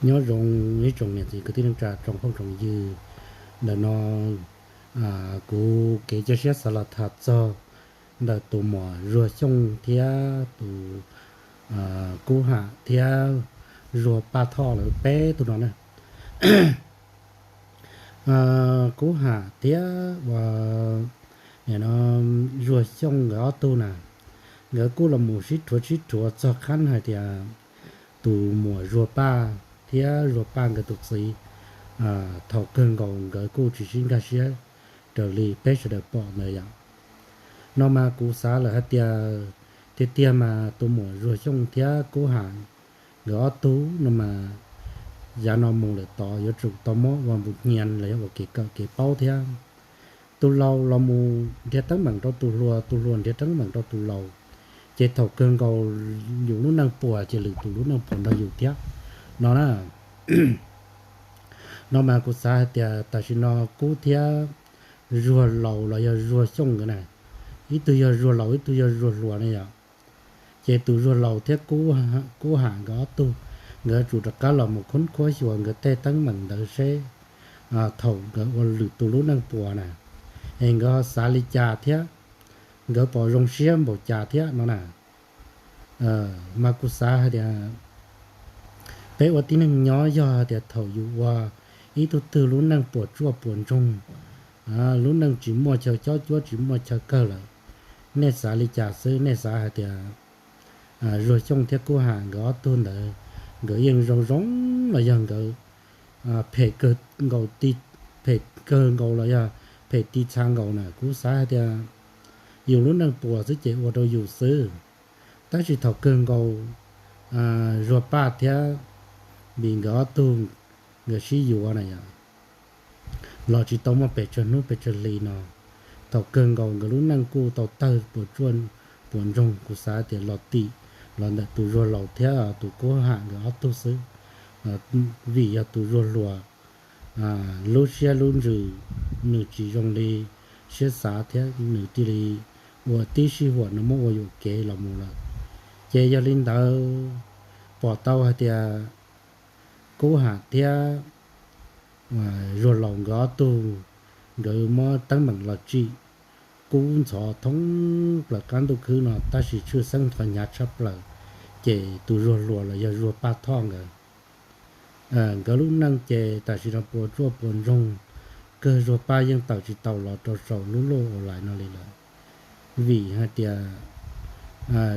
Nyob zoo ib tsoom niam txiv kwv tij neej tsa tsoom phooj tsoom ywg. Ntawm no kuv kev cia siab xav los tham txog ntawm tus muam Zuag Xyooj thiab tus Kub Ham thiab Zuag Paj Thoj lawv peb tug no na. Kub Ham thiab ua Zuag Xyooj nkawd ob tug na, nkawd kuj los mus sib rhuav sib rhuav txog qhab hais tias tus muam Zuag Paj thiab Zuag Paj nkawd tus txiv, thaum kawg nkaus nkawd kuj tsis sib nkag siab raws li peb sawv daws pom ntawd yom. No mas kuv xav lawm hais tias tiag tiag mas tus muam Zuag Xyooj thiab Kub Ham nkawd ob tug no mas yav no mus lawm tod yuav tsum tau muab ua npu hnia los yog ua kev kawm kev paub thiab. Tus laus los mus nrhiav teeb meem rau tus hluas, tus hluas nrhiav teeb meem rau tus laus, ces thaum kawg nkaus yus lub neej puas ces lwm tus lub neej puas nrog yus thiab no na. No mas kuv xav hais tias tam sim no Kub thiab Zuag Laus los yog Zuag Xyooj nkawd na, ib tug yog Zuag Laus ib tug yog Zuag Hluas ne yom. Ces tus Zuag Laus thiab Kub Ham nkawd ob tug, nkawd tsum rov qab los mus khoob khuab xyuas nkawd tej teeb meem ntawd seb thaum nkawd ua lwm tus lub neej puas na, es nkawd ho xav li cas thiab, nkawd pom zoo siab npaum cas thiab no na. Mas kuv xav hais tias peb ua tib neeg nyob yog hais tias thaum yus ua ib tug twg lub neej puas tsuaj puas ntsoog, lub neej tsis muaj chaw cob cuab tsis muaj chaw kawg lawm, nej xav li cas xwb? Nej xav hais tias Zuag Xyooj thiab Kub Ham nkawd ob tug ntawd nkawd yeej zoo zoo los yog nkawd phem kawg nkaus ti, phem kawg nkaus los yog phem ti txha nkaus na? Kuv xav hais tias yus lub neej puas xwb ces ua rau yus xwb. Tab sis thaum kawg nkaus Zuag Paj thiab Vim nkawd ob tug nkawd sib yuav na yom, los tsis tau muaj pes tsawg hnub pes tsawg hli no, thaum kawg nkaus nkawd lub neej kuj tau tawg puas tsuaj puas ntsoog. Kuv xav tias los tim los ntawm tus Zuag Laus thiab tus Kub Ham nkawd ob tug xwb, vim yog tus Zuag Hluas lub siab lub ntsws nws tsis zoo li siab xav thiab nws thiaj li ua tib sij huam no muab ua yuam kev los mus lawm. Ces yog li ntawd pom tau hais tias Kub Ham thiab Zuag Laus nkawd ob tug, nkawd muab teeb meem los tsim kub ntxhov thoob plaws qab ntuj khwb no tab sis tshwj xeeb qhov hnyav tshaj plaws ces tus Zuag Hluas los yog Zuag Paj Thoj nkawd, nkawd lub neej ces tam sim no puas tsuaj puas ntsoog kawg. Zuag Paj yeej tawm tsis tau los rau saum lub luj online no li lawm, vim hais tias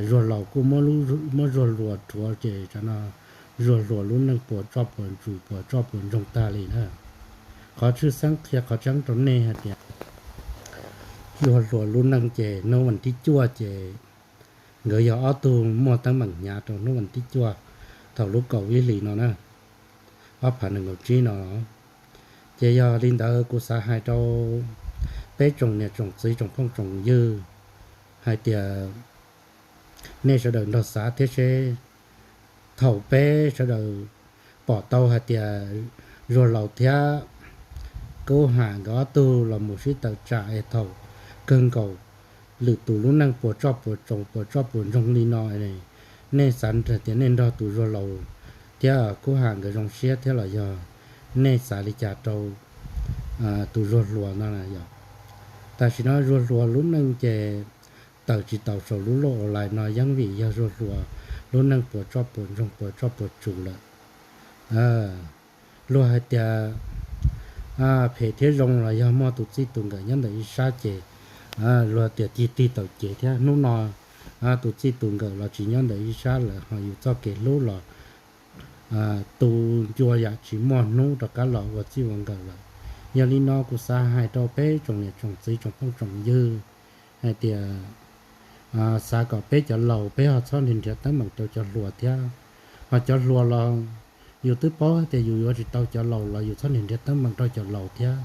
Zuag Laus kuj muab Zuag Hluas rhuav ces tam sim no Zuag Hluas lub neej puas tsuaj puas ntsoog puas tsuaj puas ntsoog tag li na. Qhov tshwj xeeb qhia qhov tseeb rau nej hais tias Zuag Hluas lub neej ces hnub vas thib cuaj ces nkawd yog ob tug muaj teeb meem hnyav rau hnub vas thib cuaj thaum lub kaum ib hlis no na, ob phav nees nkaum tsib no. Ces yog li ntawd kuv xav hais rau peb tsoom niam tsoom txiv tsoom phooj tsoom ywg hais tias nej sawv daws nrog xav thiab seb thaum peb sawv daws pom tau hais tias Zuag Laus thiab Kub Ham nkawd ob tug los mus sib tawm tsam es thaum kawg nkaus lwm tus lub neej puas tsuaj puas tsoog puas tsuaj puas ntsoog li no, nej xav tias nej nrog tus Zuag Laus thiab Kub Ham nkawd zoo siab thiab los yog nej xav li cas rau tus Zuag Hluas no yom? Tam sim no Zuag Hluas lub neej ces tawm tsis tau saum lub luj online no yeej vim yog Zuag Hluas lub neej puas tsuaj puas ntsoog puas tsuaj puas tsoog lawm. Luag hais tias phem thiab zoo los yog muaj tus txij tus nkawm nyob ntawm ib sab ces luag tias tig tig taum cev thiab. Hnub no tus txij tus nkawm los tsis nyob ntawm ib sab lawm ho yus txoj kev hlub los tu ncua yam tsis muaj hnub rov qab los ua txij ua nkawm lawm. Yog li no kuv xav hais rau peb tsoom niam tsoom txiv tsoom phooj tsoom ywg hais tias xav kom peb cov laus peb ho txhob nrhiav nrhiav teeb meem rau cov hluas thiab. Ho cov hluas los yus twb paub hais tias yus yuav tsis tau cov laus los yus txhob nrhiav nrhiav teeb meem rau cov laus thiab.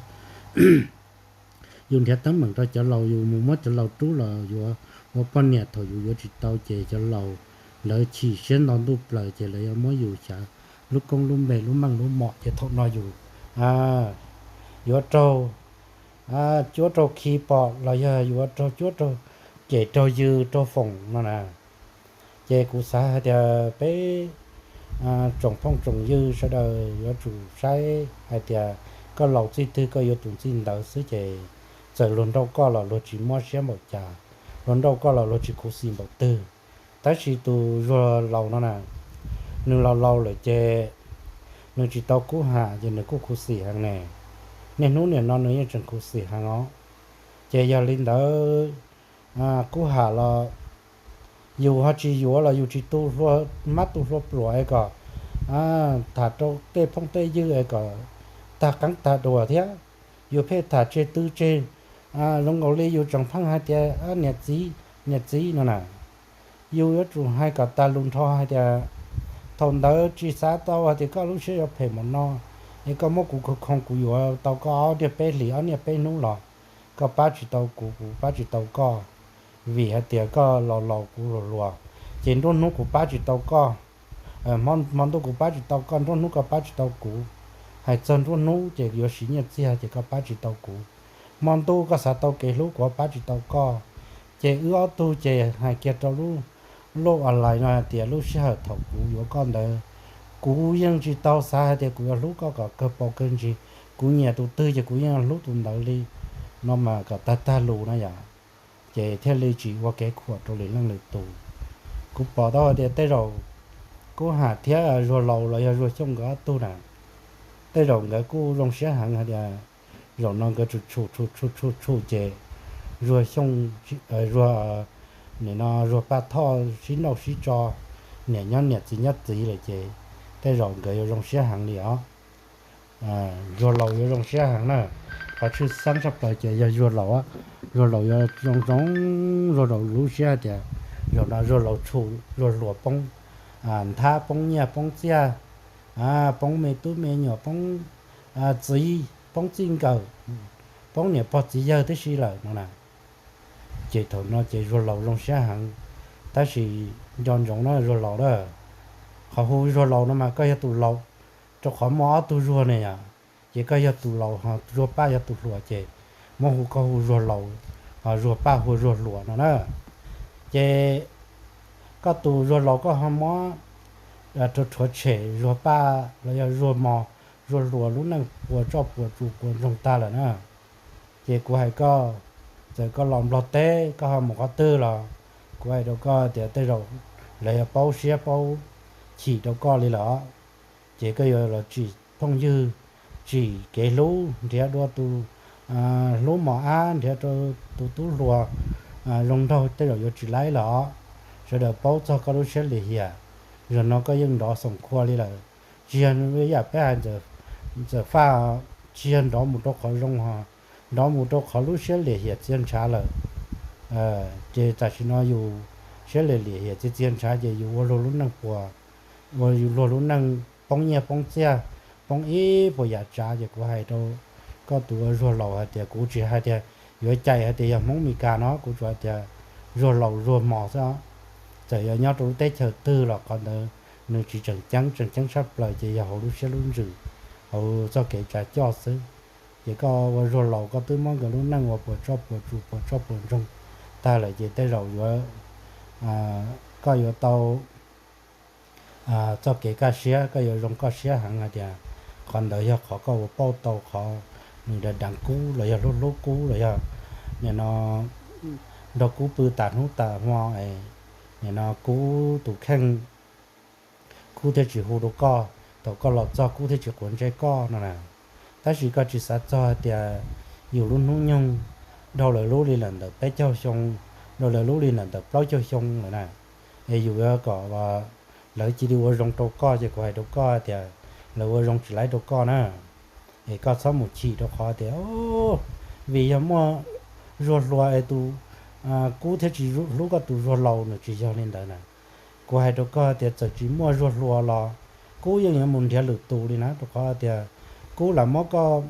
Yus nrhiav teeb meem rau cov laus yus mus muab cov laus rub los yuav ua poj niam thaum yus yuav tsis tau ces cov laus lawv chim siab nto ntuj plaws ces lawv yuav muab yus xyav lub koob lub npe lub meej lub mom ces thaum no yus yuav raug cuab raug khi pom los yog yuav raug cuab raug cem raug yws raug foom no na. Ces kuv xav hais tias peb tsoom phooj tsoom ywg sawv daws yuav tsum saib hais tias koj laus txij twg koj yuav tus txij ntawd xwb ces txawm luag nrauj koj los luag tsis mob siab npaum cas, luag nrauj koj los luag tsis khuv xim npaum twg. Tab sis tus Zuag laus no na, nws laus laus lawm ces nws tsis tau kub ham ces nws kuj khuv xim heev ne. Niaj hnub nim no nws yeej tseem khuv xim heev os. Ces yog li ntawd, kub ham los yus ho tsis yuav los yus tsis tu hlua, mab tu hlua pluam es kom tham rau tej phooj tej ywg es kom tag qeeb tag dua thiab. Yus pheej tham tseg tw tseg, zoo nkaus li yus tseem pheej hais tias niam txiv, niam txiv no na. Yus yuav tsum hais kom tag lus nrho hais tias thaum ntawd tsis xav tau hais tias koj lub siab yuav phem npaum no, es koj muab kuv khoo khoo kuv yuav tau koj ob niaj peb hlis ob niaj peb hnub los koj pab tsis tau kuv, kuv pab tsis tau koj, vim hais tias koj laus laus kuv hluas hluas, ces nruab hnub kuv pab tsis tau koj. Hmo ntuj kuv pab tsis tau koj, nruab hnub koj pab tsis tau kuv. Hais txog nruab hnub ces yuav siv nyiaj txiag ces koj pab tsis tau kuv. Hmo ntuj koj xav tau kev hlub kuv pab tsis tau koj. Ces wb ob tug ces hais kiag rau lub, lub online no hais tias lub sij hawm thaum kuv yuav koj ntawd, kuv yeej tsis tau xav hais tias kuv yuav hlub koj kom kawg paus kawg ntsis. Kuv nyiam tus twg ces kuv yeej hlub tus ntawd li. No mas kom tag tag lus no yom, ces thiaj li tsis ua kev khuam rau lwm leej lwm tus. Kuv pom tau hais tias tej zaum Kub Ham thiab Zuag Laus los yog Zuag Xyooj nkawd ob tug na, tej zaum nkawd kuj zoo siab heev hais tias zaum no nkawd tshum tshum tshum tshum tshum tshum ces Zuag Xyooj, Zuag, nim no Zuag Paj Thoj sib nrauj sib tso, niam nyob niam txiv nyob txiv lawm ces tej zaum nkawd yuav zoo siab heev li os. Zuag Laus yuav zoo siab heev na. Qhov tshwj xeeb tshaj plaws ces yog Zuag Laus, Zuag Laus yuav zoo zoo, Zuag Laus lub siab hais tias zaum no Zuag Laus tshum Zuag Hluas poob nthab poob nyiaj poob txiaj, poob me tub me nyuam, poob txiv poob txij nkawm, poob niam pog txiv yawg tib si lawm no na. Ces thaum no ces Zuag Laus zoo siab heev. Tab sis nco ntsoov na Zuag Laus a, qhov hu Zuag Laus no mas koj yog tus laus, rau qhov muaj ob tug Zuag ne yom, ces koj yog tus laus ho Zuag Paj yog tus hluas ces muab hu koj hu Zuag Laus, ho Zuag Paj hu Zuag Hluas no na. Ces koj tus Zuag Laus koj ho muab rhuav rhuav tshem Zuag Paj los yog Zuag Mos, Zuag Hluas lub neej puas tsob puas tsuas puas ntsoog tag lawm na. Ces kuv hais koj, txawm koj los Nplog teb koj ho mus qhov twg los kuv hais rau koj tias tej zaum lawv yuav paub siab paub chim rau koj li lawm. Ces koj yuav los tsim phooj ywg, tsim kev hlub, nrhiav dua tus hlub mos ab, nrhiav rau tus tub hluas zoo nraug tej zaum yuav tsis laib lawm. Sawv daws paub txog koj lub siab lim hiam, zaum no koj yeej nrov xoom khua li lawm. Tsis yog yam peb hais Ntxawm Faj, tsis yog nrov mus rau qhov zoo ho, nrov mus rau qhov lub siab lim hiam txias ntshav lawm. Ces tam sim no yus siab lim lim hiam txias txias ntshav ces yus ua luag lub neej puas, ua yus luag lub neej poob nyiaj poob txiaj, poob ib puas yam tsav. Ces kuv hais rau koj tus ua Zuag Laus hais tias kuv tsis hais tias yuav cais hais tias yog Hmoob Mes Kas no, kuv tsuas hais tias Zuag Laus Zuag Mos xwb. Txawm yog nyob rau lub teb chaws twg los qhov ntawd nws tsis tseem ceeb, tseem ceeb tshaj plaws ces yog hauv lub siab lub ntsws, hauv txoj kev tsav coj xwb. Ces koj ua Zuag Laus koj twb muab nkawd lub neej ua puas tsob puas tsuas puas tsob puas ntsoog tag lawm ces tej zaum yuav, koj yuav tau txoj kev kaj siab, koj yuav zoo koj siab heev hais tias qhov ntawd yog qhov koj ua pauj tau qhov nws dav deev kub los yog hlub hlub kub los yog nim no nrog kub pw tas hnub tas hmo, nim no kub tus kheej, kub thiaj tsis hu rau koj, thaum koj los txog kub thiaj tsis quav ntsej koj no na. Tab sis koj tsis xav txog hais tias yus lub hnub nyoog dhau lawv lub li lawm ntawm peb caug xyoo, dhau lawv lub li lawm ntawm plaub caug xyoo lawm na. Es yus yuav kom lawv cia li ua zoo rau koj ces kuv hais rau koj tias lawv ua zoo tsis laib rau koj na. Es koj txhob mus chim rau qhov tias vim yog muaj Zuag Hluas es tus kub thiaj tsis hlub koj tus Zuag Laus, nws tsis yog li ntawd na. Kuv hais rau koj tias txawm tsis muaj Zuag Hluas los kub yeej yuav mus nrhiav lwm tus li na, rau qhov tias kub lam muab koj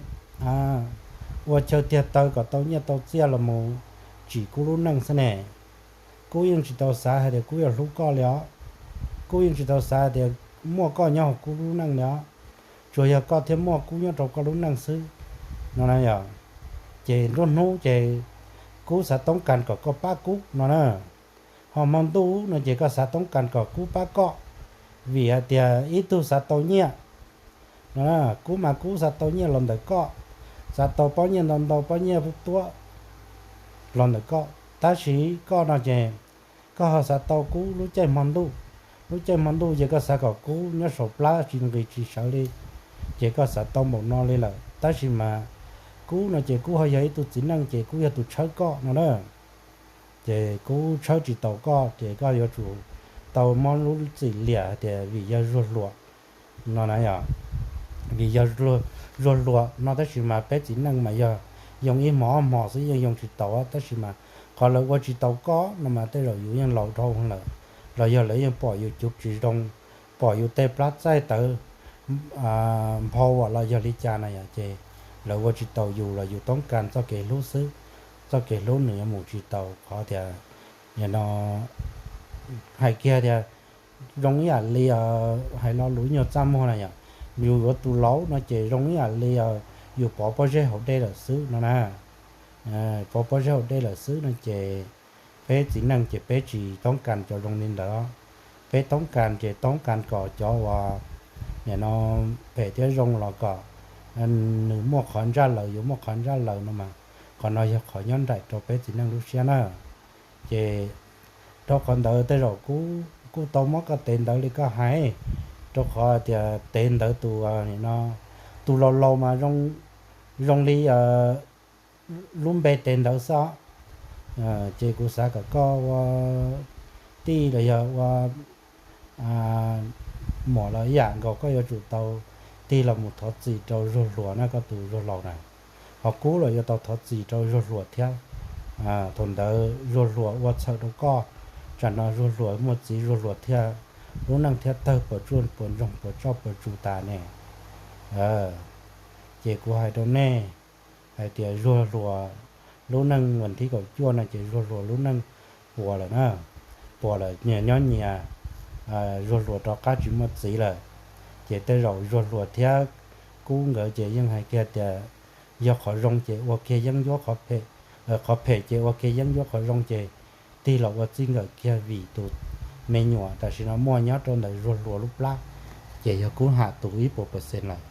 ua chaw tiag taw kom tau nyiaj tau txiaj los mus tsim kub lub neej xwb ne. Kub yeej tsis tau xav hais tias kub yuav hlub koj li os. Kub yeej tsis tau xav hais tias muaj koj nyob hauv kub lub neej li os. Tsuas yog koj thiaj muaj kub nyob rau koj lub neej xwb no na yom. Ces nruab hnub ces kub xav toob kas kom koj pab kub no na. Ho hmo ntuj no ces koj xav toob kas kom kub pab koj. vim hais tias ib tug xav tau nyiaj no, Kub mas Kub xav tau nyiaj los ntawm koj, xav tau pob nyiaj ntau ntau, pob nyiaj tuab los ntawm koj, tab sis koj no ces koj ho xav tau Kub lub caij hmo ntuj. Lub caij hmo ntuj ces koj xav kom Kub nyob saum plab tsis nqis tsis sawv li, ces koj xav tau npaum no li lawm, tab sis mas Kub no ces Kub ho yog ib tug txiv neej ces Kub yog tus tshawb koj no na. Ces Kub tshawb tsis taus koj ces koj yuav tsum tau muab lub txim liam tias vim yog Zuag Hluas no na yom. Vim yog Zuag Hluas no tab sis mas peb txiv neej mas yog yoo ib hmos ob hmos xwb yeej yoo tsis taus, tab sis mas qhov lawv ua tsis tau koj no mas tej zaum yus yeej laus dhau lawm, los yog lawv yeej pom yus cuv tsis zoo, pom yus tej plab txaij tawv nphau los yog li cas na yom, ces lawv ua tsis taus yus los yus toob kas txoj kev hlub xwb, txoj kev hlub nws yuav mus tsis taus qhov tias no hais kiag tias zoo ib yam li hais lo lus nyuag txaj muag na yom, yus yuav tus laus no ces zoo ib yam li yus pov pob zeb hauv dej lawm xwb no na. Pov pob zeb hauv dej lawm xwb no ces peb txiv neej ces peb tsis toob kas cov zoo li ntawd. Peb toob kas ces toob kas kom cov uas nim no phem thiab zoo los kom nws muaj qhov ntsaj lawm, yus muaj qhov ntsaj lawm no mas qhov no yog qhov nyob nraim rau peb txiv neej lub siab na. Ces rau qhov ntawd tej zaum kuj tau muab koj tev ntawv li koj hais, rau qhov tias tev ntawv tus no, tus laus laus mas zoo li lub npe tev ntawv xwb. Ces kuv xav kom koj ua tij los yog ua muam los ib yam nkaus, koj yuav tsum tau tig los mus thov txim rau Zuag Hluas na, koj tus Zuag laus na. Ho Kub los yuav tau thov txim rau Zuag Hluas thiab. Thaum ntawd Zuag Hluas ua txhawm rau koj, tsam no Zuag Hluas muaj txiv, Zuag Hluas thiaj lub neej thiaj tawg puas tsuaj puas ntsoog puas tsoj puas tsu tas ne. Ces kuv hais rau nej hais tias Zuag Hluas lub neej vas thib kaum cuaj no ces Zuag Hluas lub neej puas lawm na, puas lawm, nyias nyob nyias, Zuag Hluas rov qab tsis muaj txiv lawm. Ces tej zaum Zuag Hluas thiab Kub nkawd ces yeej hais kiag tias yog qhov zoo ces ua kiag yeeb ncuab qhov phem, qhov phem ces ua kiag yeeb ncuab qhov zoo ces tig los ua txij nkawm kiag vim tus me nyuam tam sim no muaj nyob rau ntawm Zuag Hluas lub plab, ces yog Kub Ham tus ib puas percent lawm.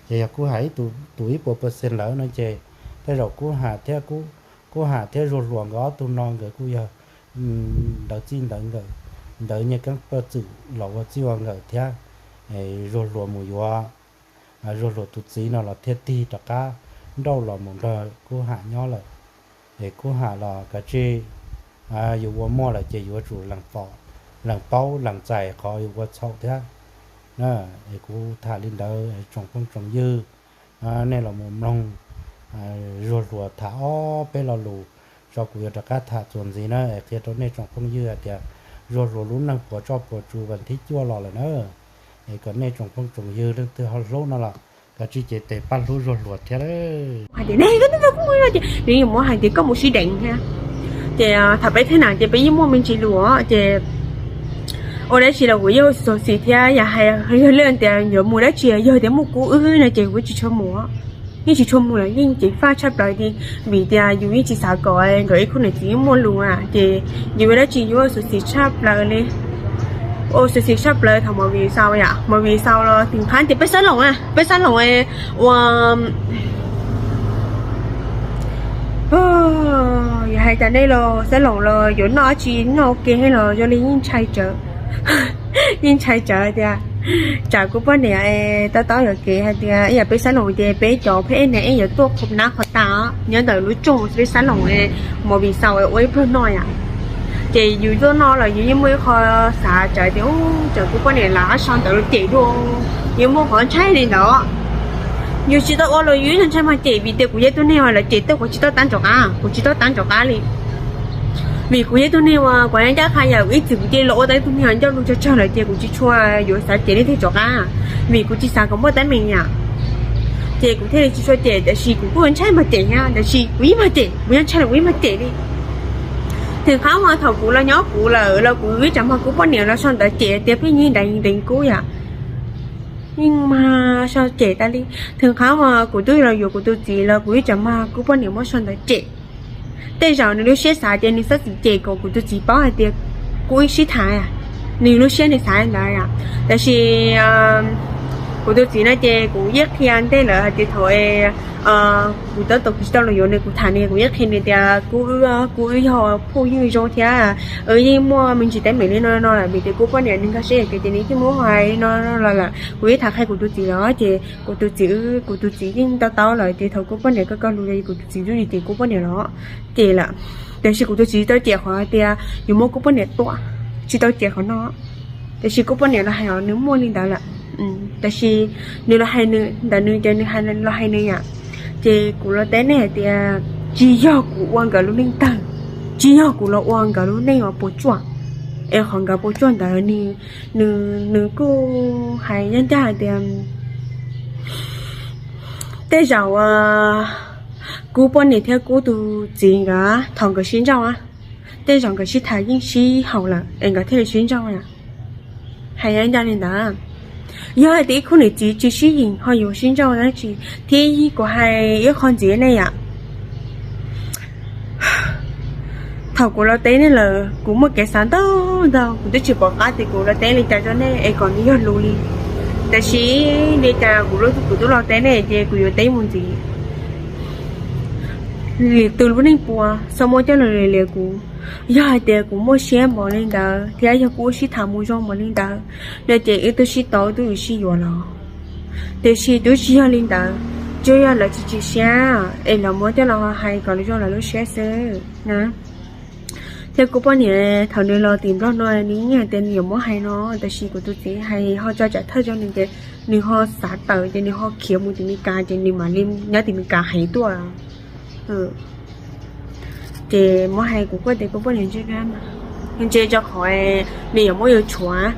Ces yog Kub Ham ib tus ib puas percent lawm no ces tej zaum Kub Ham thiab, Kub Ham thiab Zuag Hluas nkawd ob tug no nkawd kuj yog ntawv txij ntawv nkawm, ntawv nyiaj keeb pawj txwm los ua txij ua nkawm thiab. Zuag Hluas mus yuav, Zuag Hluas tus txiv no los thiaj tig rov qab nrauj los mus nrog Kub Ham nyob lawm. Es Kub Ham los kav tsij, yus ua muaj lawm ces yuav tsum lees pom, lees paub lees txais qhov yus ua txhaum thiab. Es kuv tham li ntawd tsoom phooj tsoom ywg, nej los mus mloog Zuag Hluas tham ob peb lo lus tso, kuv yuav rov qab tham txuas ntxiv na, es qhia rau nej tsoom phooj ywg hais tias Zuag Hluas lub neej puas tsoj puas tsu vas thib cuaj los lawm na. Es kom nej tsoom phooj tsoom ywg leej twg ho hlub no los kav tsij cev tes pab hlub Zuag Hluas thiab lauj. Hais tias ne, nws yuav muab hais tias koj mus sib deev thiab. Ces thaum peb thaj nam ces peb yeej muaj me ntsis lus ces ua dab tsi los kuv yeej xyuam xim thiab, yog hais yog leej tias yuav mus dab tsi yog tias muaj Kub wb no ces kuv tsis tshua mus, yeej tsis tshua mus lawm, yeej ceev faj tshaj plaws li. Vim tias yus yeej tsis xav kom nkawd ib khub niam txiv muaj lus na, ces yus ua dab tsi yus ua xyuam xim tshaj plaws li. Ua xyuam xim tshaj plaws thaum movie xaus yom, movie xaus los tus qhab tias peb xab loos, peb xab loos ua, yog hais tias nej los xab loos los yuav noj dab tsi noj ua ke los zoo li yeej ntshai tsawv, yeej ntshai tsawv tias tsam kuv poj niam tob tob yuam kev hais tias ib yam peb xab loos ces peb cov pheb ej niam ej yuav tuaj qhuav nab qhuav tas nyob ntawm lub rooj peb xab loos movie xaus ua ib pluag noj yom. Ces yus tuaj noj los yus yeej muaj ib qho xav tsam tias tsam kuv poj niam lam so ntawd los cem dua, yeej muaj qhov ntshai li ntawd. Yus tsis tau ua los yus yeej ntshai mag cem vim tias kuv yog ib tug neeg uas lawv cem tej qhov tsis tau tab nraum qab, kuv tsis tau tab nraum qab li. Vim kuv yog ib tug neeg uas kuv ncaj qha yam ib txwm kuv cia li los ua tau ib tug neeg uas ncauj lug tsawg tsawg lawm ces kuv tsis tshua yuav xav cem leej twg rov qab, vim kuv tsis xav kom muaj teeb meem yom. Ces kuv thiaj li tsis tshua cem, tiam sis kuv kuj ntshai mag cem thiab, tiam sis kuv yeej mag cem, kuv yeej ntshai los kuv yeej mag cem li. Theem qhab mas thaum kuv los nyob kuv lawm los kuv ib tsam mag kuv poj niam los so ntawd cem tias pheej nyiag nreev nreev kuv yom. Yeej mag so cem tas li. Theem qhab mas kuv twb los yuav kuv tus txiv los kuv ib tsam mag kuv poj niam muab so ntawd cem. Tej zaum nws lub siab xav ces nws txhob txwm cem kom kuv tus txiv paub hais tias kuv ib sib tham. nws lub siab nws xav li ntawd yom. Tab sis kuv tus txiv no ces kuv yeej qhia ntej lawm hais tias thaum kuv tab tom kuv tsis tau los yuav nws, kuv tham nws kuv yeej qhia nws tias kuv wb, kuv wb yog phooj ywg zoo thiab wb yeej muaj me ntsis teeb meem li no no lawm vim tias kuv poj niam nws nkag siab ib yam kuv ces nws yeej muab hais li no no los lawm. Kuv yeej tham qhia kuv tus txiv lawm ces kuv tus txiv, kuv tus txiv yeej tau taub lawm tias thaum kuv poj niam koj koj lus li kuv tus txiv tub ces kuv poj niam los ces lawm. Tiam sis kuv tus txiv tsis tau cem qhov tias yuav muab kuv poj niam tua, tsis tau cem qhov no. Tiam sis kuv poj niam los hais os nws muaj li ntawd lawm. Tiam sis nws los hais nws ntawm nws ces nws hais los hais nws yom. Ces kuv los teb nej hais tias tsis yog kuv ua nkawd lub neej tawg, tsis yog kuv los ua nkawd lub neej uas puas tsuaj, es qhov nkawd puas tsuaj ntawd nws, nws kuj hais ncaj ncaj hais tias tej zaum kuv poj niam thiab kuv tus txiv nkawd thaum nkawd sib ntsaj, tej zaum nkawd sib tham yeej sib haum lawm es nkawd thiaj li sib ntsaj. Hais ncaj li ntawd, yog hais tias ib khub niam txiv tsis sib yeem ho yuav sib ntsaj dab tsi? Thiab kuv hais ib qho ntxiv nej yom. Thaum kuv los teb nej lawm kuv muaj kev xav ntau ntau, kuv twb tsis pom qab tias kuv los teb li cas rau nej es kom nws yog lus li. Tab sis li cas kuv lub, kuv twb los teb nej ces kuv yuav teb mus ntxiv. Lwm tus lub neej puas xav muab coj los liam kuv. Yog hais tias kuv muaj siab npaum li ntawd thiab yog kuv ua sib tham mus zoo npaum li ntawd no ces wb twb sib tau wb twb yuav sib yuav los. Tiam sis twb tsis yog li ntawd, tsuas yog lawv tsis tsim siab es lawv muab coj los hais kom zoo lawv lub siab xwb na. Thiab kuv poj niam thaum nws los tim Nplog no nws yeej hais tias nws yuav muab hais no, tab sis kuv tus txiv hais ho tso tsam thawj rau nws ces nws ho xav tawm ces nws ho khiav mus tim Meskas ces nws mam li nyob tim Meskas heev tuaj. Ces muab hais kuv kuj tias kuv poj niam ntse, ntse rau qhov nws yuav muab yuav tshuav.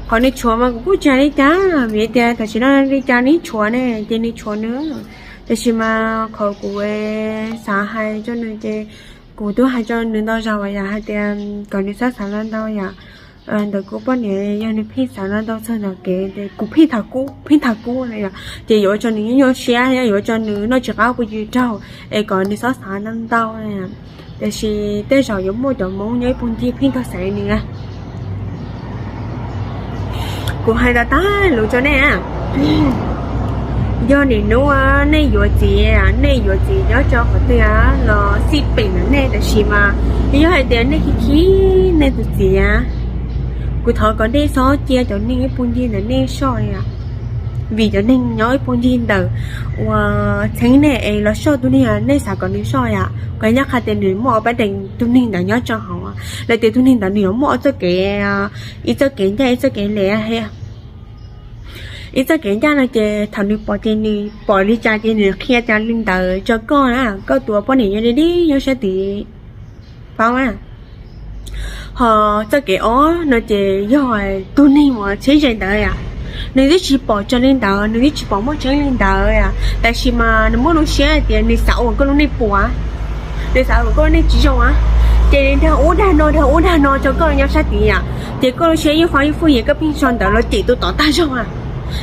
Qhov nws tshuav mas kuv kuj tsis hais li cas, vim tias tam sim no li cas nws tshuav ne ces nws tshuav nws. Tab sis mas qhov kuv xav hais rau nws ces kuv twb hais rau nws ntau zaus yom hais tias kom nws txhob xav ntau yom. Ntawm kuv poj niam yog nws pheej xav ntau txog ntawm kev ces kuv pheej tham kub pheej tham kub na yom, ces yuav ua rau nws nyuaj nyuaj siab, yuav ua rau nws noj tsis qab pw tsis raug, es kom nws txhob xav ntau ntau. Tiam sis tej zaum yuav muaj cov Hmoob nyob ib puag ncig pheej tau xaiv nws. Kuv hais tag tag lus rau nej, yog nim hnub nej yuav txiv, nej yuav txiv nyob rau qhov twg los xij peem ntawm nej, tab sis mas yog hais tias nej khib khib nej tus txiv, kuv thov kom nej txhob cia cov neeg ib puag ncig ntawm nej soj, vim cov neeg nyob ib puag ncig ntawm uas txheeb nej es los soj tus neeg nej xav kom nws soj yom, kuv nyob qhia tias nws muaj ob peb dees tus neeg ntawd nyob rau hauv, lawv tias tus neeg ntawd nws yuav muaj txoj kev, ib txoj kev ncaj ib txoj kev lem, ib txoj kev ncaj no ces thaum nws pom ces nws pom li cas ces nws qhia cas li ntawd rau koj na, koj tus poj niam yog li li nyob sab tid paub na. Ho txoj kev ob no ces yog tus neeg uas txheeb ze ntawd yom, nws twb tsis pom raws li ntawd, nws twb tsis pom muaj tseeb li ntawd, tab sis mas nws muaj lub siab hais tias nws xav ua koj lub neej puas, nws xav ua koj lub neej tsis zoo, ces nws dag ub dag no dag ub dag no rau koj nyob sab tid yom, ces koj lub siab yeej fab yeej fwj es koj pheej sau ntawv los cem tus tod tag zog.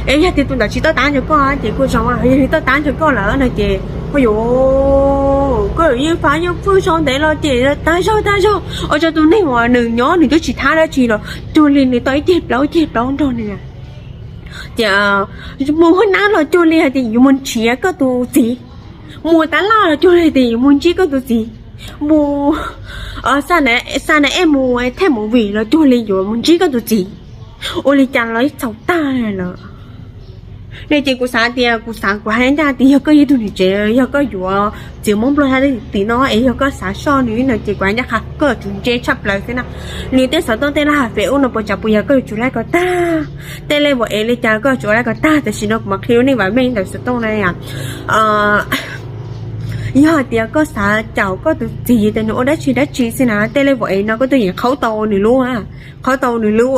Es yog tias tus ntawd tsis toj tab rau koj ces kuj zoo, yog nws toj tab rau koj lawm no ces koj yuav, koj yuav yeej fab yeej fwj sau ntawv los cem tag zog tag zog ua rau tus neeg uas nws nyob nws twb tsis thab dab tsi los cuag li nws tau ib ceg plaub ib ceg plaub nrog nws. Ces mus hab nab los cuag li hais tias yuav mus nrhiav koj tus txiv, mus tab laj los cuag li tias yuav mus ntsib koj tus txiv, mus xa na ej mus thej mus vim los cuag li yuav mus ntsib koj tus txiv. Ua li cas los ib txhaum tag lawm. Ne ces kuv xav tias kuv xav kuv hais ncaj tias yog koj yog ib tug niam tsev, yog koj yuav txiv Hmoob Nplog sab tim no es yog koj xav soj nws no ces kuv hais ncaj qha koj yuav tsum ntse tshaj plaws xwb na. Nws tej xov tooj tej laj ha fem ub no puas tsav puas yog koj yuav tsum laij kom tag. Tej lej vauv ev li cas koj yuav tsum laij kom tag, tam sim no kuv mam qhia lub neej vam meej ntawm xov tooj na yom. Yog hais tias koj xav caum koj tus txiv tias nws ua dab tsi dab tsi xwb na, tej lej vauv ev no koj tuaj yeem qhaub tau nws lub, qhaub tau nws lub,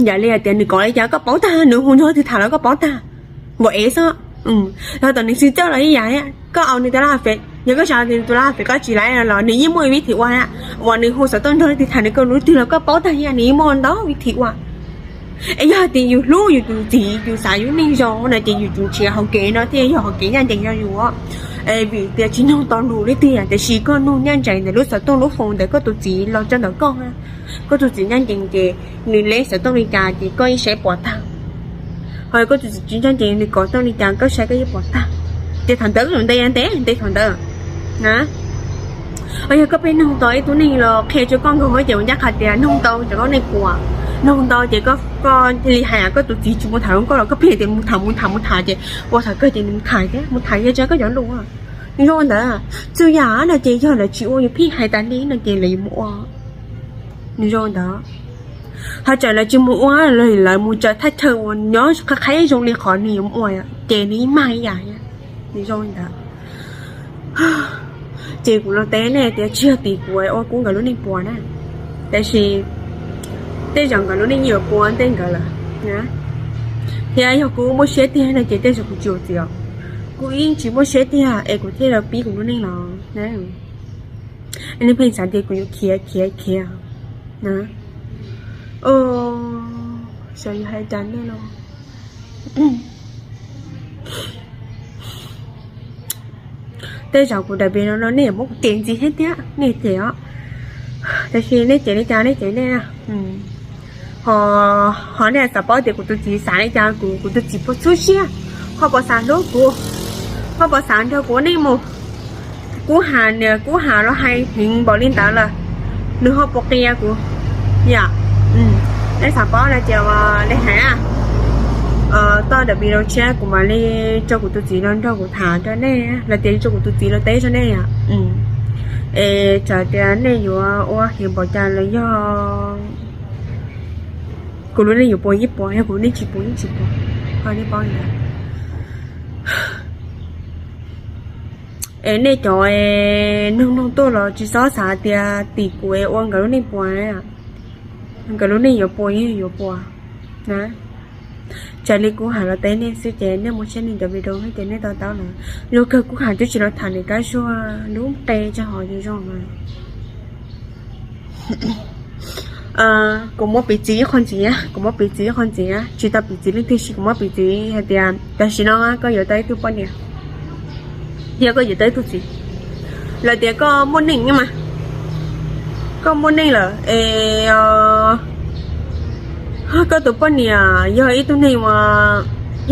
yam li hais tias nws kov li cas koj paub tag, nws hu nrog twg tham los koj paub tag. Vauv ev xwb. Yog tom nws xwm txawj los ib yam, koj au nws tus laj ha fem, yog koj tsa nws tus laj ha fem koj tsis laij los nws yeej muaj vib thim ua, uas nws hu xov tooj nrog leej twg tham nws koj lub twg los koj paub tag, nws yeej muaj ntau vib thim ua. Es yog hais tias yus hlub yus tus txiv yus xav yus neej zoo no ces yus tsum nrhiav hauv kev no thiaj yog hauv kev ncaj ncees rau yus. Vim tias tsis nug tau lus li tiag, tiam sis koj nug ncaj ncees ntawm lub xov tooj lub foos ntawm koj tus txiv los rau ntawm koj. Koj tus txiv ncaj ncees ces nws leb xov tooj li cas ces koj ib saib pom tag. Ho koj tus txiv tsis ncaj ncees nws kov tooj li cas koj saib koj yeej pom tag. Ces thaum ntawd koj yuav ntes ntes ntes thaum ntawd na. Ho yog koj pheej nug tau ib tug neeg los qhia rau koj nkaus ces ua ncaj qha tias nug tau ces koj neej puas, nug tau ces koj li hais koj tus txiv tsis mus tham hluas nkauj los koj pheej tias mus tham mus tham mus tham ces ua thaum kawg ces nws mus tham thiab, mus tham yog tsa koj cov lus. Nws zoo ntawd, txhua yam no ces yog lawv tsis ua yus pheej hais tas li no ces lawv yuav mus ua. Nws zoo ntawd, ho txawm lawv tsis mus ua los lawv mus tsa thaj chaw uas nyob qhov qhaib zoo li qhov nws yuav mus ua ces nws yeej mag ib yam. Nws zoo li ntawd. Ces kuv los teb nej tias tsis yog tim kuv ua kuv nkawd lub neej puas na, tiam sis tej zaum nkawd lub neej yuav puas ntej nkawd lawm. Thiab yog kuv muaj siab tiag no ces tej zaum kuv tsis ua txiv os. Kuv yeej tsis muaj siab tiag es kuv thiaj los pib kuv lub neej los. Nej pheej xav tias kuv yuav khiav khiav khiav na. Xyov yuav hais cas nej no. Tej zaum kuv daim video no nej yuav muab kuv cem ntxiv thiab tiag, nej cem os. Tiam sis nej cem li cas nej cem nej. Ho, ho nej xav paub tias kuv tus txiv xav li cas, kuv, kuv tus txiv puas txhub siab, ho puas xav hlub kuv, ho puas xav nrog kuv ua neej mus. Kub Has niam Kub Has los hais heev npaum li ntawd lawm, nws ho puas qia kuv? Yom, nej xav paub no ces li hais, toj daim video tshiab kuv mam li tso kuv tus txiv los nrog kuv tham rau nej, los tias tso kuv tus txiv los teb rau nej. Es txawm tias nej yuav ua heev npaum cas los yog kuv lub neej yuav puas yeej puas, yog kuv lub neej tsis puas yeej tsis puas, ho nej paub li ntawd. Es nej cov nug nug tuaj los tsis txhob xav tias tim kuv es ua nkawd lub neej puas, nkawd lub neej yuav puas yeej yuav puas na. Tsam li Kub Has los teb nej xwb ces nej mus saib nws cov video no ces nej to taub lawm. Luag kawg Kub Has twb tsis los tham nws kab zuag lub qe tsa hov zoo zoo mas. Kuv muab piv txwv ib qho ntxiv, kuv muab piv txwv ib qho ntxiv, tsis tau piv txwv leej twg, kuv muab piv txwv hais tias tam sim no koj yuav tau ib tug poj niam, thiab koj yuav tau ib tug txiv, lawm tias koj muaj neej mas, koj muaj neej lawm es koj tus poj niam yog ib tug neeg uas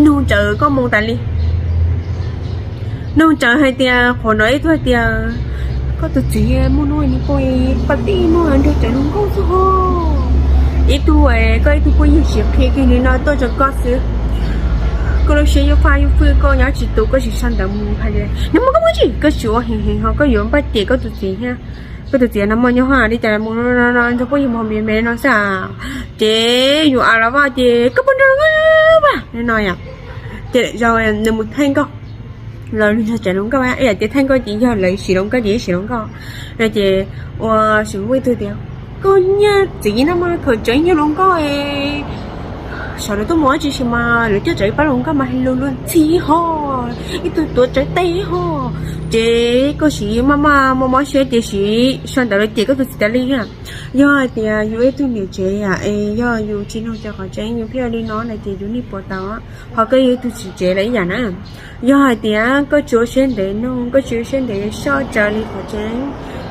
nug tsawv koj moo tas li. Nug tsawv hais tias qhov no ib tug hais tias koj tus txiv muaj nuj nws poj, poj tij muaj nrog tsawv hluas nkauj xwb ho. Ib tug, koj ib tug phooj ywg siv qhia kiag li no tuaj rau koj xwb, koj lub siab yuj faj yuj fwj, koj nyob tsis tus koj tsis sau ntawv mus hais tias nws muaj koj muaj tsis, koj tsis ua heev heev ho koj yuav npaj cem koj tus txiv thiab. Koj tus txiv no muaj nyob haj li cas mus nrog phooj ywg mus me me no xwb, ces yus a la vaj ces koj puas nrog vaj no yom. Ces lawm zaus nws mus thaij nkauj los nws yog tsawv hluas nkauj, ib yam tias thaij nkauj ces yog lawv siv hluas nkauj ces siv hluas nkauj no ces ua sim muaj ib tug tias koj niag txiv no mas khaws tsawv nyiaj hluas nkauj, sawv daws tuaj mus dab tsi sis mas lawv coj tsawv ib pab hluas nkauj mas luag luag ntxhi ho, ib tug tuav tsawv tes ho. Ces koj siv maj maj mob mob siab ces siv sau ntawv los cem koj tus txiv tas li na. Yog hais tias yus ib tug niam tsev es yog yus tsis nug tsawv qhov tseeb yus pheej ua li no no ces yus niaj puas tau. Ho koj yog ib tug txiv tsev los ib yam na. Yog hais tias koj tsis ua siab ntev nug, koj tsis ua siab ntev soj tsawv li qhov tseeb,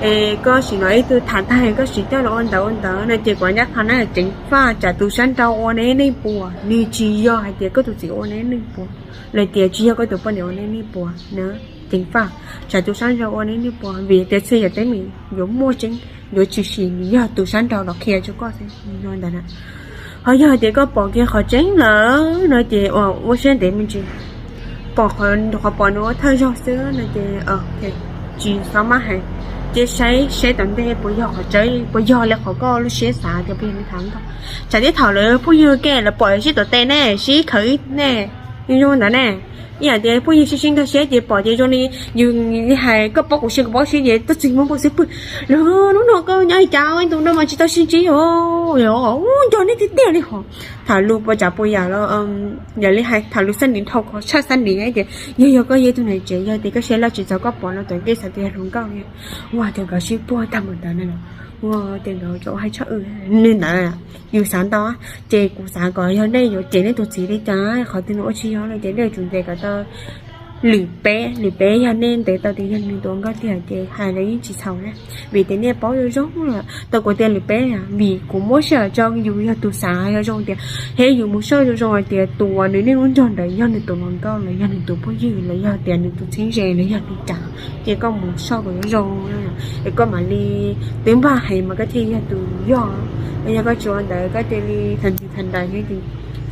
es koj sim no ib tug tham tag koj sim coj los ua ntawv ua ntawv no ces kuv ncaj qha na, ceev faj tsam tus sab nraud ua neb neej puas, nws tsis yog hais tias koj tus txiv ua neb neej puas, los tias tsis yog koj tus poj niam ua neb neej puas na. Ceev faj tsam tus sab nraud ua neb neej puas, vim tias txhia yam teeb meem yuav muaj tseeb, yuav tshwm sim nws yog tus sab nraud los qhia rau koj xwb no ntawd na. Ho yog hais tias koj pom kiag qhov tseeb lawm no ces ua siab ntev me ntsis, pom qhov, qhov pom nws ua thawj zaug xwb no ces tsis txhob maj hais, cia saib saib tom ntej puas yog qhov tseeb, puas yog li qhov koj lub siab xav tias puas yog li tham nkauj. Tsam tib thaum lawv phooj ywg ke lawv pom sib tom tes ne, sib khawv ne, zoo ntawd ne. Ib yam tias phooj ywg sib sib nkag siab ces pom ces zoo li yus li hais koj paub kuv siab kuv paub siab ces tuaj txig muab npau xwb pwg. Lawv lub no koj nyob li cas tus no mas tsis tau sib ntsib os, nco nej tiag tiag li hos. Tham lus puas tsam puas yam los yam li hais tham lus xab nis dhau qhov tshaj xab nis ces yog, yog koj yog ib tug niam tsev yog tias koj siab loj tsis txaus koj pom no tom ntej xav tias yog hluas nkauj ua tias nkawd sib puag tag mus ntawd na, ua tias nkawd tseem hais tshaj wb li ntawd. Yus xav ntau ces kuv xav kom yog nej yuav cem nej tus txiv li cas qhov twg nws ua tsis yog no ces nej tsum ntes kom tau Lwm peb, lwm peb yog nej ntev tau tias yog nws tus ua nkauj tiag ces hais los yeej tsis txhaum na, vim tias nej paub zoo zoo lawm. Tau kuv tias lwm peb, vim kuv muab sij hawm tso yus yog tus xav zoo zoo tias, thiab yus mus soj zoo zoo hais tias tus uas nws niaj hnub nrog ntawd yog nws tus hluas nkauj los yog nws tus phooj ywg los yog tias nws tus txheeb ze los yog li cas, ces koj mus soj kom zoo zoo, es koj mam li twb npaj heev mas koj thiaj yog tus yog. Yog koj tsis ua ntawd koj cia li tham ntsis tham ntais thiab ces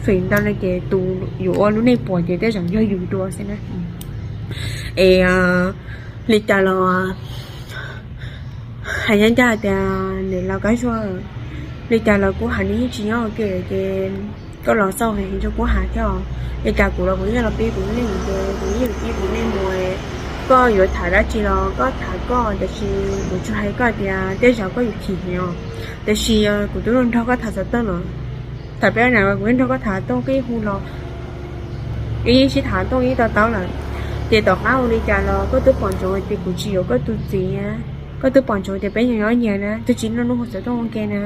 feem ntau no ces tus yuav ua lub neej puas ces tej zaum yog yus dua xwb na. Es li cas los hais ncaj ncaj tias niam laus Kab Zuag, li cas los kuv hais nws yeej tsis nyob ua ke ces koj los xauj heev rau kuv hais thiab os. Li cas kuv los kuv yeej los pib kuv lub neej ces kuv yeej pib kuv lub neej mus. Koj yuav tham dab tsi los koj tham koj, tiam sis kuv tsuas hais koj tias tej zaum koj yuav chim heev os. Tiam sis kuv twb nrog koj tham xov tooj no, tham peb na, kuv yeej nrog koj tham tooj, koj yeej hu los, yeej sib tham tooj yeej to taub lawm. Ces tom qab ua li cas los koj twb pom ntsoov tias kuv tsis yuav koj tus txiv na, koj twb pom ntsoov tias peb nyob nyob nyias na, twb tsis noj hnub hu xov tooj ua ke na.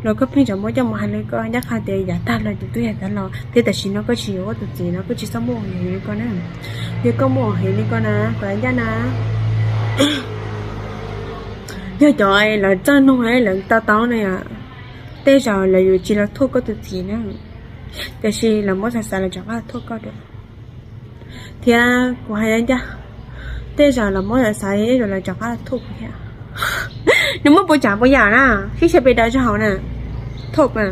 Los koj pheej tseem muab coj mus hais li ko, ncaj qha tias yav tag los ces twb yav tag los thiab, tam sim no koj tsis yuav koj tus txiv no koj tsis txhob muaj hwm li ko na. Yog koj muaj hwm li ko na, kom ncaj na. Yog cov lawv txawj nug lawv to taub na, tej zaum lawv yuav tsis los thuam koj tus txiv na, tiam sis lawv muab xav xav lawv rov qab los thuam koj thiab. Kuv hais ncaj, tej zaum lawv muab xav xav tej zaum lawv rov qab los thuam kuv thiab. Nws muaj puas tsav puas yam na, sib tshab pes daws rau hauv na, thuam na.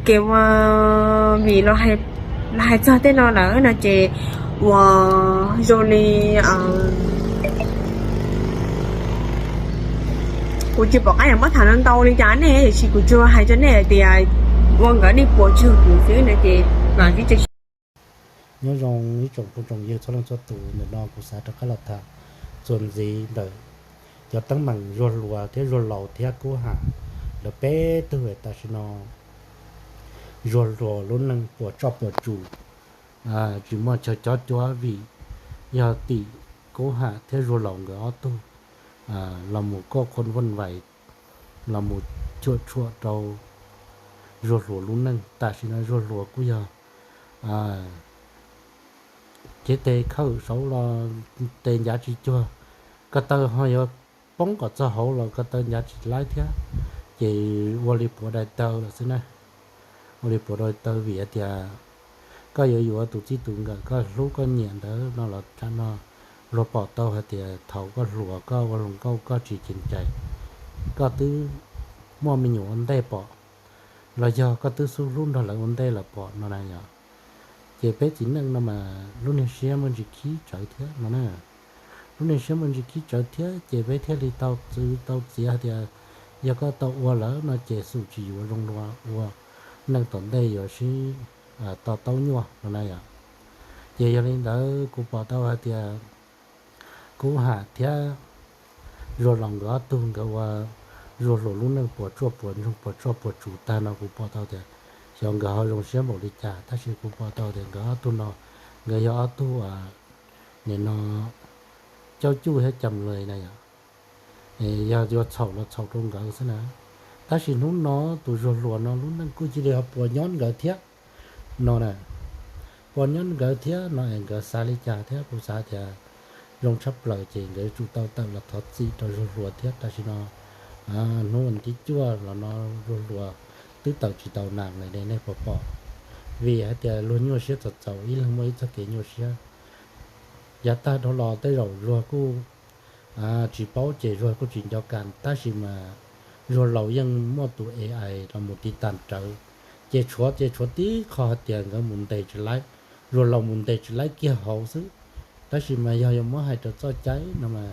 Kev ua, vim los hais txog tej no lawm no ces ua zoo li kuv tsis pom qab yuav muab tham ntau li cas nej, tiam sis kuv tsuas hais rau nej hais tias ua nkawd nej puas tsawg kuv xwb no ces mam li tso. Nyob zoo ib tsoom phooj tsoom ywg txhua leej txhua tus, ntawm no kuv xav rov qab los tham txuas ntxiv ntawm cov teeb meem Zuag Hluas thiab Zuag Laus thiab Kub Ham lawv peb tug tam sim no. Zuag Hluas lub neej puas tsoj puas tsum, tsis muaj chaw cob cuab vim yog tim Kub Ham thiab Zuag Laus nkawd ob tug los mus koj khuaj voj vais, los mus cuam tshuam rau Zuag Hluas lub neej. Tam sim no Zuag Hluas kuj yog cev tes khawm saud los tes ncav tsis cuag, ko taw ho yuav poob kom txog hauv los ko taw ncav tsis laib thiab. Ces ua li puav dai taw lawm xwb na. Ua li puav dai taw vim hais tias koj yuav yuav tus txij tus nkawm koj hlub koj nyiam ntawd no los tsam no luag pom tau hais tias thaum koj hluas koj ua hluas nkauj koj tsis ceev cai, koj twb muaj me nyuam ua ntej pom, los yog koj twb xub hlub nrog lawv ua ntej lawm pom no na yom. Ces peb txiv neej no mas lub niag siab muaj ntsis khib tsawv thiab no na. Lub niag siab muaj ntsis khib tsawv thiab ces peb thiaj li tau txwv tau txiav hais tias yog koj tau ua lawm no ces xum tsis yuav zoo dua, ua neej tom ntej yuav sib to taub nyuaj no na yom. Ces yog li ntawd kuv pom tau hais tias Kub Ham thiab Zuag Laus nkawd ob tug nkawd ua Zuag Hluas lub neej puas tsuaj puas ntsoog puas tsoj puas tsum tag no kuv pom tau tias xyov nkawd ho zoo siab npaum li cas, tab sis kuv pom tau tias nkawd ob tug no nkawd yog ob tug nim no caub cuj thiab cam lawm na yom. Yog yuav txhaum los txhaum rau nkawd xwb na. Tab sis hnub no tus Zuag Hluas no lub neej kuj cia li ho puas nyob nkawd thiab no na. Puas nyob nkawd thiab no es nkawd xav li cas thiab, kuv xav tias zoo tshaj plaws ces nkawd tsum tau tawm los thov txim rau Zuag Hluas thiab. Tam sim no hnub vas thib cuaj los no Zuag Hluas twb tawm tsis tau nas lawm ne, nej puas pom? Vim hais tias luag nyuaj siab txaus txaus, ib leeg muaj ib txoj kev nyuaj siab. Yav tag dhau los tej zaum Zuag kuj tsis paub ces Zuag kuj tsis nco kas, tab sis mas Zuag Laus yeej muaj tus A I los mus tiv tas rawv, ces tshuav ces tshuav tib qho hais tias nkawd mus ntes tsis laib, Zuag Laus mus ntes tsis laib kiag hauv xwb. Tab sis mas yog yuav muab hais rau txoj cai no mas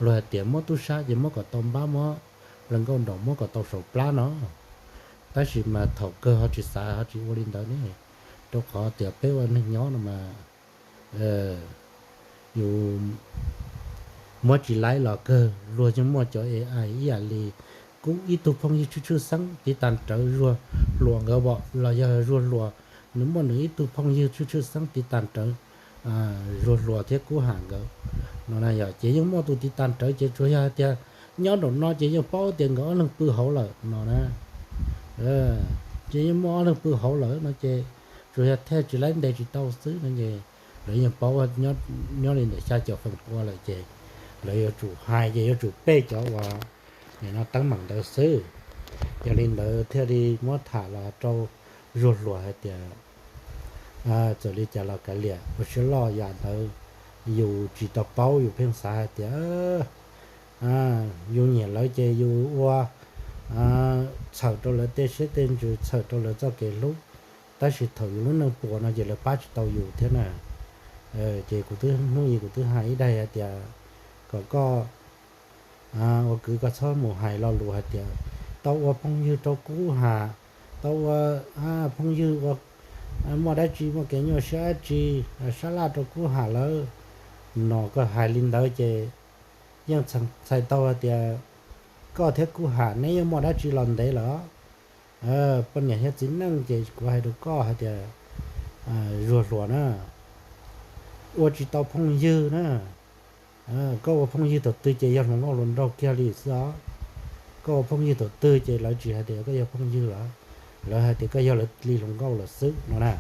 luag hais tias muab tub sab ces muab kom tau npab, muab hluas nkauj nraum muab kom tau saum plab no. Tab sis mas thaum kawg ho tsis xav ho tsis ua li ntawd ne, rau qhov tias peb ua neeg nyob no mas yus muab tsis laib los kawg, luag yeej muaj cov A I ib yam li kuv ib tug phooj ywg tshwj tshwj xeeb tiv tas rawv Zuag Hluas nkawd pom, los yog Zuag Hluas nws muaj nws ib tug phooj ywg tshwj tshwj xeeb tiv tas rawv Zuag Hluas thiab Kub Ham nkawd no na yom. Ces yeej muaj tus tiv tas rawv ces tsuas yog hais tias nyob nraum no ces yeej paub tias nkawd ob leeg pw hauv lawm no na. Ces yeej muaj ob leeg pw hauv lawm no ces tsuas yog thej tsis laib ntes tsis tau xwb no ces lawv yeej paub nyob li ntawm xya caum feem pua lawm ces lawv yuav tsum hais ces yuav tsum peb cov uas nim no teeb meem ntawd xwb. Yog li ntawd thiaj li muab tham los rau Zuag Hluas hais tias txawm li cas los kav liam, ua siab loj yam ntawd yus tsis tau paub, yus pheej xav hais tias yus nyiam lawv ces yus ua txhawm rau lawv tej siab tej ntsws, txhawm rau lawv txoj kev hlub, tab sis thaum yus lub neej puas no ces lawv pab tsis tau yus thiab na. Ces kuv twb hnub i kuv twb hais ib daim hais tias kom koj ua kwv koj txhob mus hais lo lus hais tias tau ua phooj ywg rau Kub Ham, tau ua phooj ywg ua muaj dab tsi muaj kev nyuaj siab dab tsi sab laj rau Kub Ham lawm no, koj hais li ntawd ces yeej txhais tau hais tias koj thiab Kub Ham neb yeej muaj dab tsi los ntev lawm. Poj niam thiab txiv neej ces kuv hais rau koj hais tias Zuag Hluas na, ua tsis tau phooj ywg na. Koj ua phooj ywg thaum twg ces yog hluas nkauj hluas nraug kiag li xwb os. Koj ua phooj ywg thaum twg ces lawv tsis hais tias koj yog phooj ywg lawm, lawv hais tias koj yog lawv li hluas nkauj lawm xwb no na.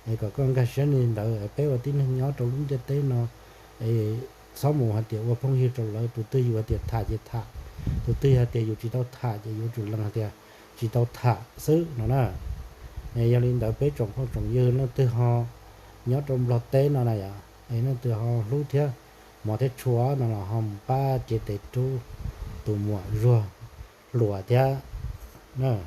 Es kom koj nkag siab li ntawd, peb ua tib neeg nyob rau lub ntiaj teb no, txhob mus hais tias ua phooj ywg rau lawv, tus twg yus hais tias tham ces tham, tus twg hais tias yus tsis tau tham ces yuav tsum lees hais tias tsis tau tham xwb no na. Yog li ntawd peb tsoom phooj tsoom ywg leej twg ho nyob rau Nplog teb no na yom, es leej twg ho hlub thiab Hmov thiab Tshua no los ho mus pab cev tes rub tus muam Zuag Hluas thiab. Rau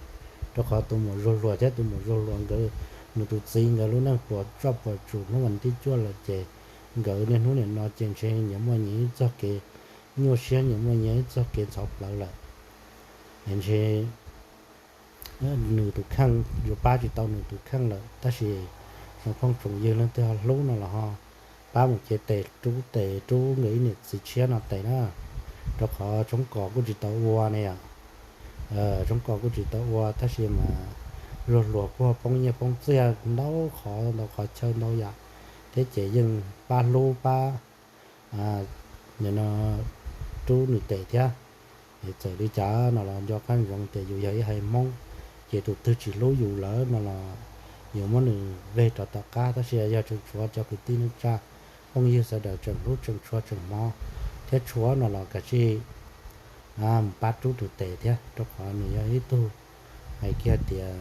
qhov tus muam Zuag Hluas thiab tus muam Zuag Hluas nkawd, nws tus txiv nkawd lub neej puas tsuaj puas tsuv hnub vas thib cuaj lawm ces nkawd niaj hnub nim no ces ntshe nyias muaj nyias ib txoj kev nyuaj siab, nyias muaj nyias ib txoj kev ntxhov plawv lawm. Ntshe nws tus kheej yuav pab tsis tau nws tus kheej lawm, tab sis tsoom phooj tsoom ywg leej twg ho hlub no los ho pab mus cev tes rub tes rub nkawd ib niam txiv tshiab no tes na. Rau qhov tshoob kos kuj tsis tau ua ne yom, tshoob kos kuj tsis tau ua tab sis mas Zuag Hluas kuj ho poob nyiaj poob txiaj ntau qhov ntau qhov chaw ntau yam thiab ces yeej pab hlub pab no rub nws tes thiab. Txawm li cas no los nco qab ntsoov tias yus yog ib haiv Hmoob, ces tus twg tsis hlub yus lawm no los yus muab nws veg rov tom qab, tab sis yog tseem tshuav cov kwv tij neej tsa phooj ywg sawv daws tseem hlub tseem tshua tseem hmov thiab tshua no los kav tsij mus pab rub tus tes thiab, rau qhov nws yog ib tug hais kiag tias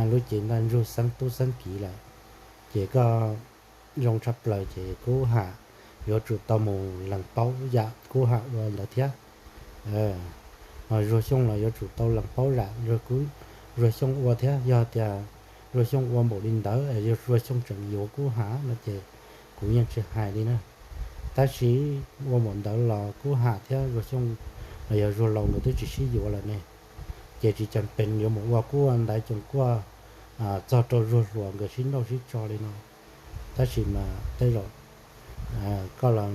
lub cev ntaj ntsug xeeb tub xeeb kiv lawm. Ces koj zoo tshaj plaws ces Kub Ham yuav tsum tau mus lees paub yam Kub Ham ua ntawd thiab. Ho Zuag Xyooj los yuav tsum tau lees paub yam Zuag Xyooj ua thiab. Yog tias Zuag Xyooj ua npaum li ntawd, Zuag Xyooj tseem yuav Kub Ham no ces kuv yeej tsis hais li na. Tab sis ua npaum ntawd los Kub Ham thiab Zuag Xyooj los yog Zuag Laus nkawd twb tsis sib yuav lawm ne, ces tsis ceeb pes yuav mus ua kuj ntaiv coos kuaj txog rau Zuag Hluas nkawd sib nrauj sib tso li no. Tab sis mas tej zaum koj los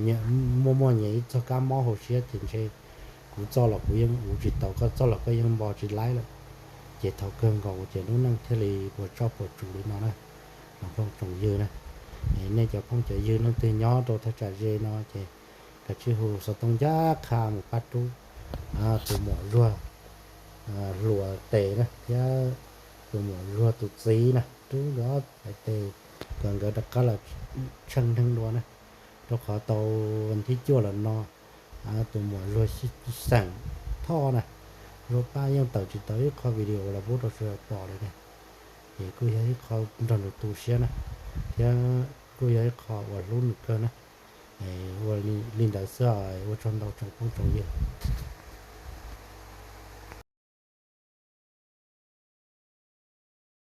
muaj muaj nyias ib txog kab mob hauv siab ces ntshe kuv txoj los kuv yeej uv tsis tau, koj txoj los koj yeej npo tsis laib lawm. Ces thaum kawg nkaus ces lub neej thiaj li puas tsuaj puas tsuv li no na, tsoom phooj tsoom ywg na. Nej cov phooj cov ywg leej twg nyob rau thaj tsam ze no ces kav tsij hu xov tooj ncaj qha mus pab rub tus muam Zuag Hluas tes na thiab tus muam Zuag tus txiv na, rub nkawd ob tes kom nkawd rov qab los tsheej neeg dua na. Rau qhov tau vas thib cuaj los no tus muam Zuag xeem Thoj na, Zuag Paj yeej tawm tsis tau ib qho video los pub rau sawv daws pom li ne. Ces kuj yog ib qho nrog nws tu siab na, thiab kuj yog ib qho uas hlub nws kawg na. Ua li ntawd xwb, ua tsaug ntau tsoom phooj tsoom ywg.